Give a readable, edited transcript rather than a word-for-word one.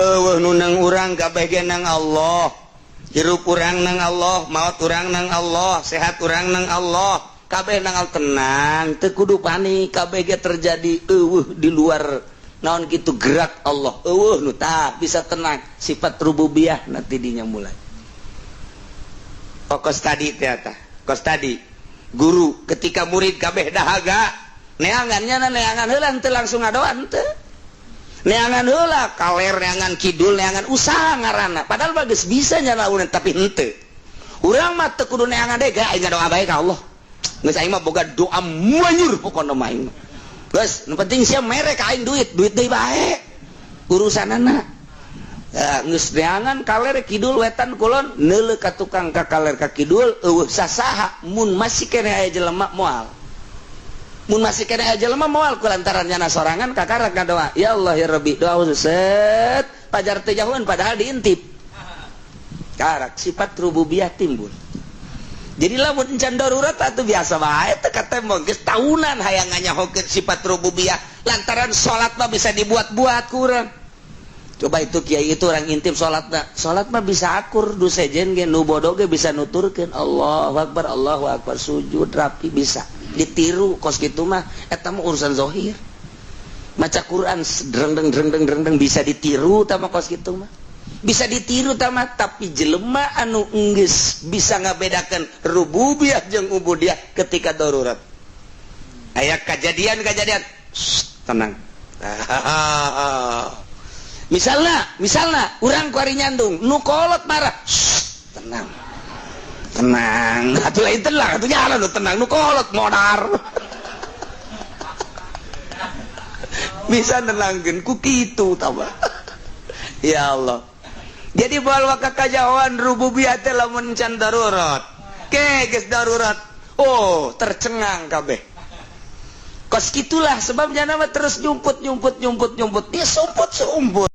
Euweuh nu nang urang, kabeh ge nang Allah. Hirup urang nang Allah, maot urang nang Allah, sehat urang nang Allah, kabeh nang Allah. Tenang, teu kudu panik. Kabeh ge terjadi, euweuh di luar naon kitu gerak Allah, euweuh nu tah bisa tenang. Sifat rububiyah nanti dinya mulai. Oh, kos tadi teh, tah kos tadi guru ketika murid kabeh dahaga, neangannya neangan heula, teu langsung ngadoa teu. Neangan heula kaler, neangan kidul, neangan usaha ngaranna, padahal bagus bisa nyalaunan, tapi henteu. Urang mah teu kudu neangan deui, aing ngadoa bae ka Allah. Geus, aing mah boga doa manyur pokona mah aing. Geus, nu penting sia mere ka aing duit, duit deui bae urusanana. Ya, geus neangan kaler kidul wetan kulon, neuleuh ka tukang ka kaler ka kidul, euweuh sasaha. Mun masih keneh aya jelema moal, mun masih keneh aya jelema moal, kulantaran nyana sorangan kakarak ngadoa, "Ya Allah, ya Rabbi." Doa khusus set pajar teu jauhan, padahal diintip. Karak sifat rububiyah timbul. Jadi lamun encan darurat atuh biasa bae, teu katembong. Geus tahunan hayang nganyahokeun sifat rububiyah, lantaran salat mah bisa dibuat-buat kurang. Coba itu kiai, itu orang intip salatna. Salat mah bisa akur du sejen ge, nu bodoh ge bisa nuturkeun Allahu Akbar, Allahu Akbar, sujud rapi, bisa ditiru kos kitu mah. Eta mah urusan zohir. Maca Quran dreng dreng dreng dreng dreng dreng, bisa ditiru tama kos kitu mah, bisa ditiru tama. Tapi jelema anu enggeus bisa ngabedakan rububiyah jeung ubudiyah, ketika darurat aya kejadian-kejadian, tenang. Misalnya, misalnya urang kuari nyandung nu kolot marah, "Tenang, tenang atuh." Lain tenang atuh, jalan nu tenang, nu kolot modar. Bisa nenangkeun ku kitu tah. Ya Allah, jadi bawa kekajauhan rububiyah teh lamun can darurat. Ke geus darurat, oh, tercengang kabeh. Kos gitulah sebabnya nama terus nyumput nyumput nyumput nyumput, dia sumput sumput.